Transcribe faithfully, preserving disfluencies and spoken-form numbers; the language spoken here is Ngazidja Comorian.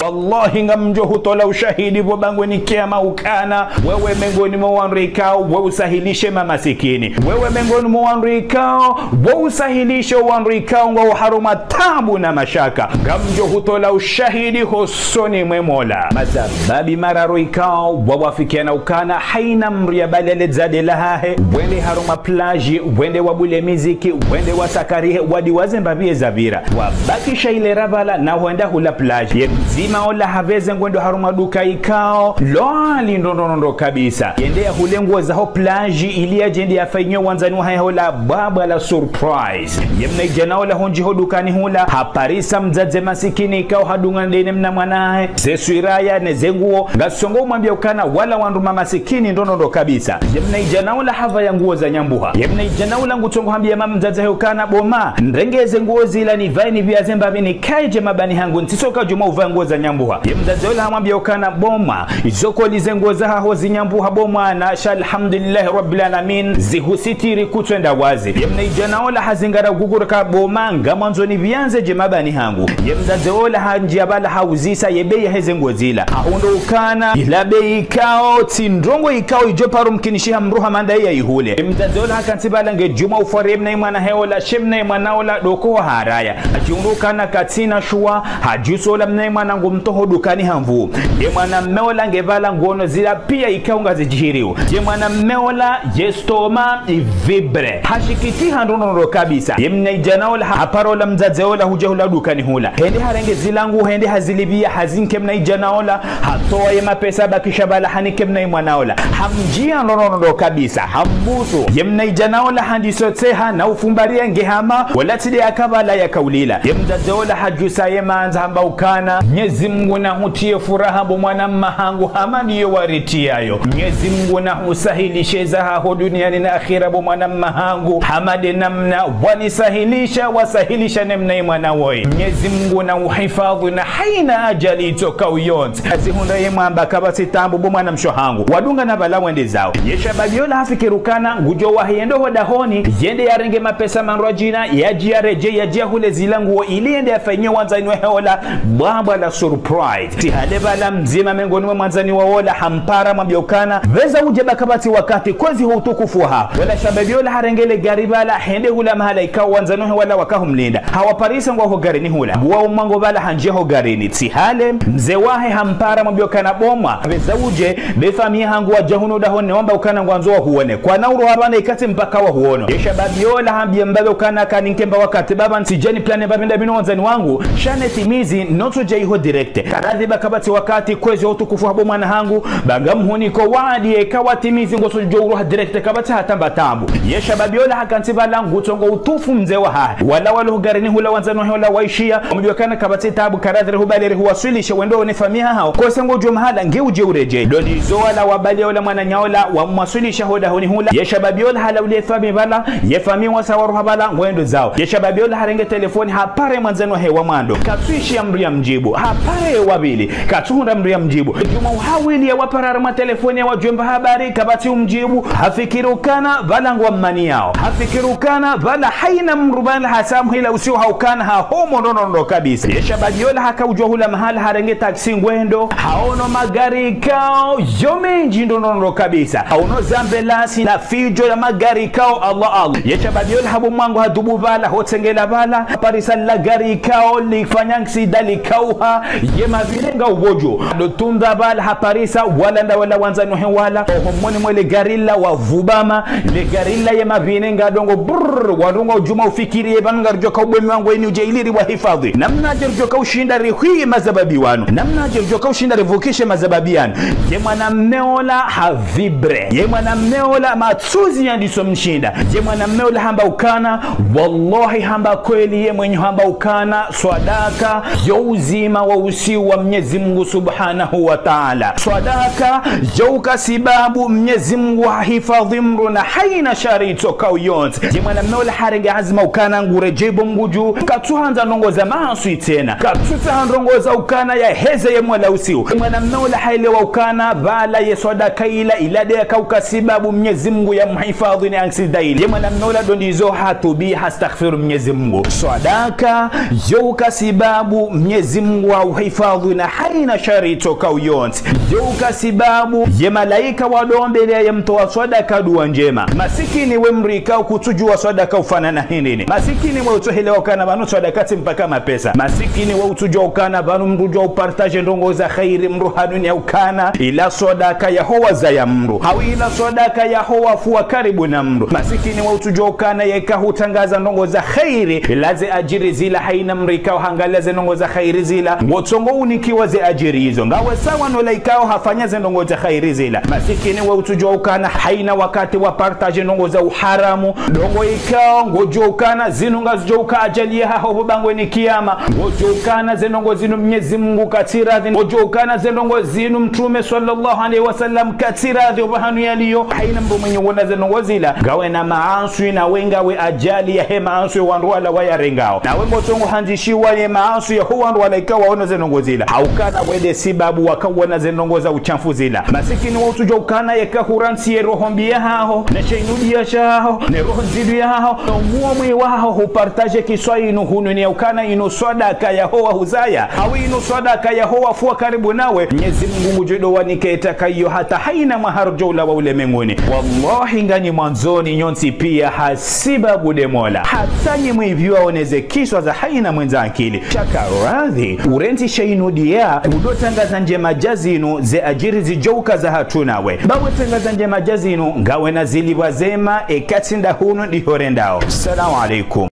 Wallahi, ngamdjo hutolea ushahidi pvo bangweni kiyama ukana, wewe mengoni mwa wandru ikao, we usahilishe mamasikini. Wewe mengoni mwa wandru ikao, we usahilishe wandru ikao ngwao harumwa taabu na mashaka. Ngamdjo hutolea ushahidi hosoni mwe Mola. Masababi mararu ikao, wawafikiana ukana, haina mdru ya balele dzade lahahe, wende harumwa plage, wende wabule miziki, wende wasakarihe, wadi waze mbapvi ye zapvira. Wabakisha ile rapvala na hwenda hula plage. Ye mdzima ola hapveze ngwendo harumwa duka ikao, lwali ndrondrondro kabisa. Yende yahule nguo zaho plage ili yadje yende yafanyie wandzani wahahe ola bwabwa la surprise. Ye mnaidjana ola hondji ho dukani hula, haparisa mdzadze masikini ikao hadungana nde ne mna mwanahe, ze swiraya ne ze nguo, ngasongo umwambia ukana wala wandru mamasikini ndrondrondro kabisa. Ye mnaidjana ola hapvaya nguo za nyambuha. Ye mnaidjana ola ngutsongo hambia mdzadze hahe ukana bo ma, nirenge ze nguo zila nipvae nipvia ze mbapvi nikaye dje mabani hangu, ntsisoka djuma upvaya nguo za nyambuha. Ye mdzadze ola hamwambia ukana bo ma, izo koli ze nguo zahaho zinyambuha bo mwana, sha alhamdulillahi rabbil alamin, zihusitiri kutswenda wazi. Ye mnaidjana ola hazingara guguru ka bo ma, ngamwandzo nipvianze dje mabani hangu. Ye mdzadze ola handjia pvala hauzisa ye bei yahe ze nguo zila. Hahundru ukana, ila bei ikao, tsi ndrongo ikao idjo paro mkinishiha mdru hama ndaye yaihule. Ye mdzadze ola hakantsi pvala nge djuma ufwari ye mnaimwana hahe ola, she mnaimwana ola ndo uko haraya. Hadjihundru ukana katsina shuwa, hadjuso ola mnaimwana ngumtoho dukani ha nvu. Ye mwanamme ola nge pvala nguono zila pia ikao ngazidjihiriwo. Ye mwanamme ola ye estomac ivibre. Hashikitiha ndrondrondro kabisa. Ye mnaidjana ola ha-, hapara ola mdzadze ola hudja hula dukani hula. Hende harenge zila nguo, hende hazilipvia, hazinike mnaidjana ola, hatowa ye mapesa yabakisha pvala hanike mnaimwana ola. Hamdjia ndrondrondro kabisa. Hambusu. Ye mnaidjana ola handiso tseha na ufumbaria nge hama, wala tsi nde yaka pvala yakaulila. Ye mdzadze ola hadjusa ye mandza hamba ukana, Mnyezi Mngu nahutiye furaha bo mwana mma hangu hama ndiyo waritiyayo. Mnyezi Mngu nahusahilishe zahaho duniani na akhira bo mwana mma hangu hama nde namna wanisahilisha, wasahilisha ne mnaimwana woyi. Mnyezi Mngu nauhifadhwi na haina ajali itsokao yontsi. Hazihundra ye mwamba kapvatsi taabu bo mwanamshe hangu. Wadungana pvala wende zawo. Ye shababi ola hafikiri ukana, ngudjo wahi yende ho dahoni, yende yarenge mapesa mandrwadjina, yadje yaredjei, yadje yahule zila nguo, ili yende yafanyie wandzani wahe ola bwabwa la surprise. Tsi hale pvala mdzima mengoni mwa wandzani wahe ola, hampara hamwambia ukana, pveza udje ba kapvatsi wakati, kwezi ho utukufu wahaho. Ola shababi ola harenge le gari pvala, hende hula mahala ikao wandzani wahe wala wakahumlinda. Hawaparisa ngwao ho garini hula. Buwa umwango pvala handjia ho garini. Tsi hale, mze wahe hampara hamwambia ukana bo mwa, pveza udje, be famiyi hangu wadja hunu dahoni wamba ukana ngwandzo wahuone. Kwana uroha pvanu ikatsi mpaka wahuono. Ye shababi ola hambia mbaba ukana kaninike mba wakati baba ntsidjani plane mbapvi ndami no wandzani wangu, sha ne timizi, notsodja iho direct. Karadhi ba kapvatsi wakati kwezi ho utukufu wahaho bo mwana hangu, ba ngamhuniko waadi eka watimizi ngotsodjo uroha direct kapvatsi hata mba taabu. Ye shababi ola hakantsi pvala ngutsongo utufu mze wahahe. Wala walo ho garini hula wandzani wahe ola waishia, wamwambia ukana kapvatsi taabu karadhi rihubali rihuwaswilishe wende one famiyi yahaho. Kose ngodjo mahala nge udje uredjei. Ndo ndizo wala wabali ola mwananya ola wamwaswilisha ho dahoni hula. Ye shababi ola halauli ye famiyi pvala, ye famiyi wasa waroha pvala ngwendo zawo. Ye shababi ola harenge telefoni hapare mwandzani wahe wa mwando. Katsuishia mdru yamdjibu. Hapare wa pvili. Katsuhundra mdru yamdjibu. Djuma uhawili yawaparara matelefoni yawadjwemba habari, kapvatsi umdjibu. Hafikiri ukana pvala ngwao mmaniyao. Hafikiri ukana pvala haina mdru pvala hasa muhila usiwo ha ukana hahomo ndrondrondro kabisa. Ye shababi ola haka udjwa hula mahala harenge taxi ngwendo. Haono magari ikao yo mendji ndrondrondro kabisa. Haono zambelasi na fidjo ya magari ikao Allah Allah. Ye shababi ola hapvo mwango hadubu pvala, hotsengela pvala. Parisa la gari ikao lifanya aksida likauha, ye mapvine ngao pvodjo. Ndo tunda pvala haparisa, wala nda wala wandzani wahe wala. Oho moni mwe le gari la wavubama, le gari la ye mapvine ngayadongo brrr, wadunga udjuma ufikiri ye pvanu ngaridjoka ubwe mwango ini udje ili riwahifadhwi. Namnadje ridjoka ushinda rihwiye masababi wanu. Namnadje ridjoka ushinda ripvukishe masababi yanu. Ye mwanamme ola ha vibre. Ye mwanamme ola matsozi yandiso mshinda. Ye mwanamme ola hamba ukana, wallahi hamba kweli ye mwenye hamba ukana, swadaka, yo uzima wa usiu wa Mnyezi Mngu Subhanahu wa Ta'ala. Swadaka, yo uka sibabu Mnyezi Mngu hahifadhwi mdru na haina shari itsokao yontsi. Ye mwanamme ola harenge azma ukana nguredjei bo Mngu dju, katsuhandza ndrongo za maaswi tsena. Katsutsaha ndrongo za ukana yaheze ye Mola usiu. Ye mwanamme ola haelewa ukana, pvala ye swadaka ila, ila nde yaka uka sibabu Mnyezi Mngu yamhifadhwi ne aksida ile. Ye mwanamme ola ndo ndizo hatubi hastaghfiru Mnyezi Mngu. Swadaka, yo uka sibabu Mnyezi Mngu ha Hifadhwi na haina shari tsoka uyontsi. Djouka sibabu ye malaika wadombelea ye mtowa swadaka dua ndjema. Masikini we mdru ikao kutsudjua swadaka ufanana hindrini. Masikini we utsohelewa ukana pvanu swadaka tsi mpaka mapesa. Masikini we utsudjua ukana pvanu mdru udjua upartaje ndrongo za khairi mdru hanuni ya ukana ila swadaka yaho wazaya mdru. Hau ila swadaka yaho wafu wa karibu na mdru. Masikini we utsudjua ukana yeka hutrangaza ndrongo za khairi, ila ze adjiri zila haina mdru ikao hangalia ze ndrongo za khairi zila, ngotsongo unikiwa ze adjiri izo. Ngawe sawa no ula ikao hafanya ze ndrongo za khairi zila. Masikini we utsudjua ukana haina wakati wapartaje ndrongo za uharamu. Ndrongo ikao, ngodjua ukana zinu ngazidjouka ajali yahaho pvo bangweni kiyama. Ngodjua ukana ze ndrongo zinu Mnyezi Mungu katsiradhi. Ngodjua ukana ze ndrongo zinu Mtrume swallallahu alaihi wasallam katsiradhi opvahanu yaliyo. Haina mdru mwenye uona ze ndrongo zila, ngawe na maanswi na we ngawe ajali yahe maanswi wandru wala wayarengao. Na we ngotsongo handzishiwa ye maanswi yaho wandru wala ikao waona ze ndrongo zila. Hau ukana we nde sibabu waka uona ze ndrongo za ushamfu zila. Masikini we utsudjua ukana yeka hurantsi ye roho mbi yahaho, ne sheinudia shahaho, ne roho ndzidu yahaho, no muo mwi wahaho hupartaje kiswa inu hununi ya ukana inu swadaka yaho wahuzaya. Hau inu swadaka yaho wafu wa karibu nawe. Mnyezi Mungu ngudjo do wanike itaka iyo hata haina mwaha ridjo ulawa ulemenguni. Wallahi nganyi mwandzoni nyontsi pia hasibabu nde Mola. Hata nyi mwivyo waoneze kiswa za haina mwendza akili. Shaka radhi, urentsi sheinudia, udo trangaza ndjema dja zinu, ze adjiri zidjouka zahatru nawe. Ba we trangaza ndjema dja zinu, ngawe na zilipvwa zema, eka tsi nda hunu ndiho rendao. Salamu alaikum.